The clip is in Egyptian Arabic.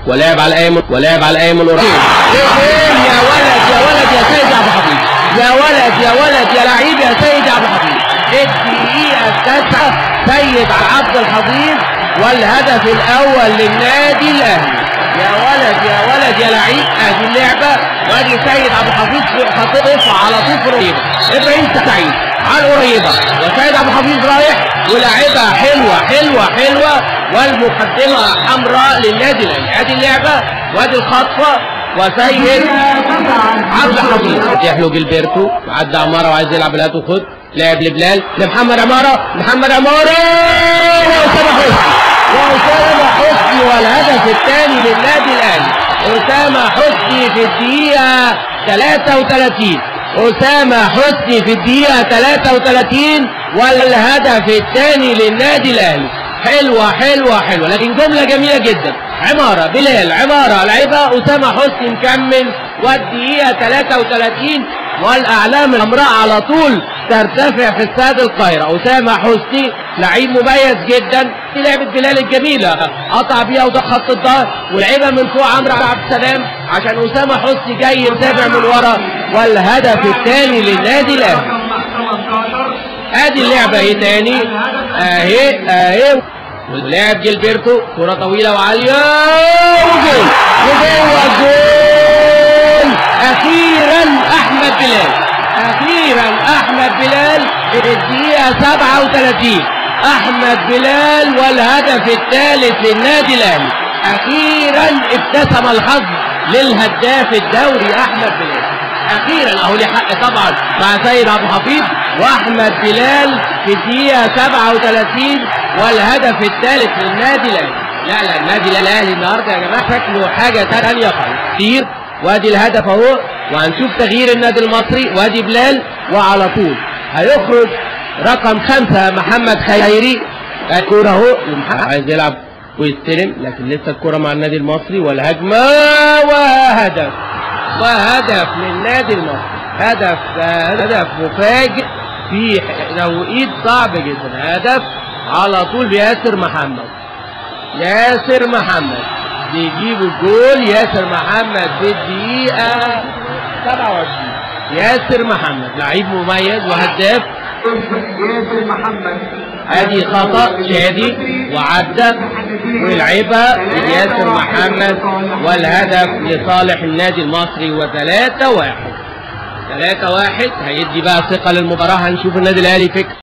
ولعب على الايمن، ولعب على الايمن قريب. يا ولد يا ولد يا سيد عبد الحفيظ، يا ولد يا ولد يا لعيب يا سيد عبد الحفيظ. الدقيقة 9 سيد عبد الحفيظ والهدف الأول للنادي الأهلي. يا ولد يا ولد يا لعيب، ادي اللعبة وادي سيد عبد الحفيظ خطيفها على طول في القريبة. ابراهيم سعيد على القريبة وسيد عبد الحفيظ رايح ولاعبها حلوة حلوة حلوة، والمقدمة حمراء للنادي الأهلي. ادي اللعبة وادي الخطفة وسيد عبد الحفيظ. يحلو جilberto عدى عمارة وعايز يلعب الهات وخد، لعب لبلال لمحمد عمارة، محمد عمارة وأسامة حسني، وأسامة حسني والهدف الثاني للنادي الأهلي. أسامة حسني في الدقيقة 33، أسامة حسني في الدقيقة 33 والهدف الثاني للنادي الأهلي. حلوة حلوة حلوة، لكن جملة جميلة جدا. عمارة بلال عمارة لعبها أسامة حسني مكمل، والدقيقة 33 والأعلام الحمراء على طول ترتفع في استاد القاهرة. أسامة حسني لعيب مميز جدا في لعبة بلال الجميلة، قطع بيها وده خط الظهر ولعبها من فوق عمرو عبد السلام عشان أسامة حسني جاي متابع من ورا، والهدف الثاني للنادي الأهلي. ادي اللعبة اهي تاني، اهي اهي، ولعب جilberto كرة طويلة وعالية وجول، وجوه جول. أخيرا أحمد بلال، أخيرا أحمد بلال في الدقيقة 37، أحمد بلال والهدف الثالث للنادي الأهلي. أخيرا ابتسم الحظ للهداف الدوري أحمد بلال. أخيرا أهو ليه حق طبعا مع سيد عبد الحفيظ وأحمد بلال في الدقيقة 37 والهدف الثالث للنادي الأهلي. لا لا، النادي الأهلي النهارده يا جماعة شكله حاجة ثانية خالص. كتير، وادي الهدف اهو، وهنشوف تغيير النادي المصري. وادي بلال وعلى طول هيخرج رقم 5 محمد خيري. الكورة اهو، عايز يلعب ويستلم، لكن لسه الكورة مع النادي المصري، والهجمة وهدف، وهدف للنادي المصري. هدف، هدف مفاجئ في توقيت صعب جدا. هدف على طول بياسر محمد، ياسر محمد بيجيب الجول. ياسر محمد في الدقيقة 27. ياسر محمد لعيب مميز وهداف. ياسر محمد ادي خطأ شادي وعدى ولعبها ياسر محمد، والهدف لصالح النادي المصري. و3-1، 3-1 هيدي بقى ثقة للمباراة. هنشوف النادي الأهلي فكر